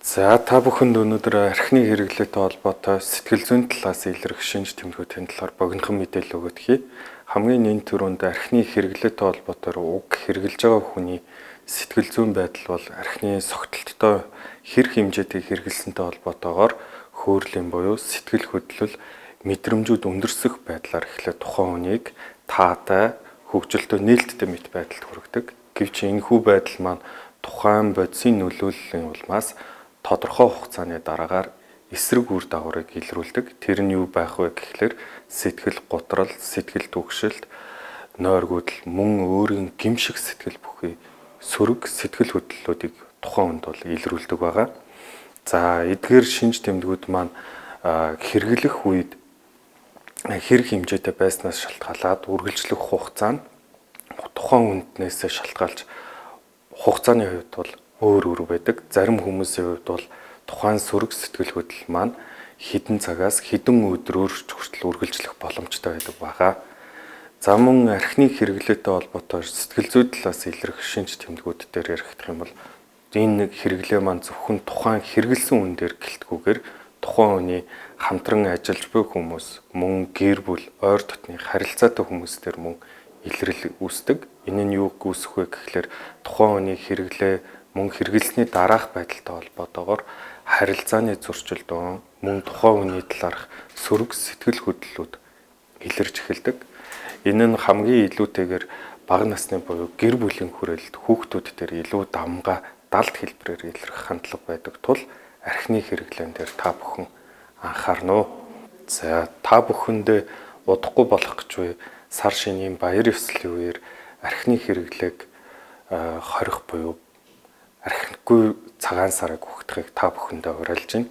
За та бүхэнд өнөөдөр архины хэрэглээтэй холбоотой сэтгэл зүйн талаас илрэх шинж тэмдгүүдийн талаар богинохон мэдээлэл өгөх. Хамгийн нэн түрүүнд архины хэрэглээтэй холбоотойр уг хэрэглэж байгаа хүний сэтгэл зүйн байдал бол архины согтолттой хэр хэмжээтэй хэрэглэсэнтэй холбоотойгоор хөөрлийн буюу сэтгэл хөдлөл мэдрэмжүүд өндөрсөх байдлаар эхлээд тухайн хүнийг таатай хөгжилтөө нээлттэй мэт байдалд хүргэдэг. Гэвч энэхүү байдал маань тухайн бодисын нөлөөллийн улмаас тодорхой хугацааны дараагаар эсрэг үр дагаврыг илрүүлдэг. Тэр нь юу байх вэ гэхлээр сэтгэл гутрал, сэтгэл түгшилт, нойргүйдэл, мөн өөрийн гэмших сэтгэл бүхий сөрөг сэтгэл хөдлөлүүдийг тухайн хүнд бол илрүүлдэг байгаа. За эдгээр шинж тэмдгүүд маань хэрэглэх үед хэр хэмжээтэй байснаас шалтгаалаад үргэлжлэх хугацаа нь тухайн хүнднээс шалтгаалж хугацааны хувьд бол өөр өөр байдаг. Зарим хүмүүсийн хувьд бол тухайн сөрөг сэтгэл хөдлөл маань хэдэн цагаас хэдэн өдрөөр ч хүртэл үргэлжлэх боломжтой байдаг байгаа. За мөн архины хэрэглээтэй холбоотой сэтгэл зүй талаас илрэх шинж тэмдгүүд дээр яригдах юм бол энэ нэг хэрэглээ маань зөвхөн тухайн хэрэглэсэн үн дээр гэлтгүүгээр тухайн хүний хамтран ажиллаж буй хүмүүс, мөн гэр бүл, ойр дотны харилцаатай хүмүүс дээр мөн илрэл үүсдэг. Энэ нь юу үүсэх вэ гэхлээр тухайн хүний хэрэглээ мөн хэрэглэсний дараах байдалтай холбоотойгоор харилцааны зөрчилдөөн, мөн тухайн хүний талаарх сөрөг сэтгэл хөдлөлүүд илэрч эхэлдэг. Энэ нь хамгийн илүүтэйгээр бага насны буюу гэр бүлийн хүрээлэлд хүүхдүүд дээр илүү давмгай далд хэлбэрээр илэрх хандлага байдаг тул архины хэрэглээн дээр та бүхэн анхаарна уу. За та бүхэндээ удахгүй болох гэж буй сар шинийн баяр ёслолын үеэр архины хэрэглээг хорих буюу архигүй цагаан сарыг угтахыг та бүхэндээ уриалж байна.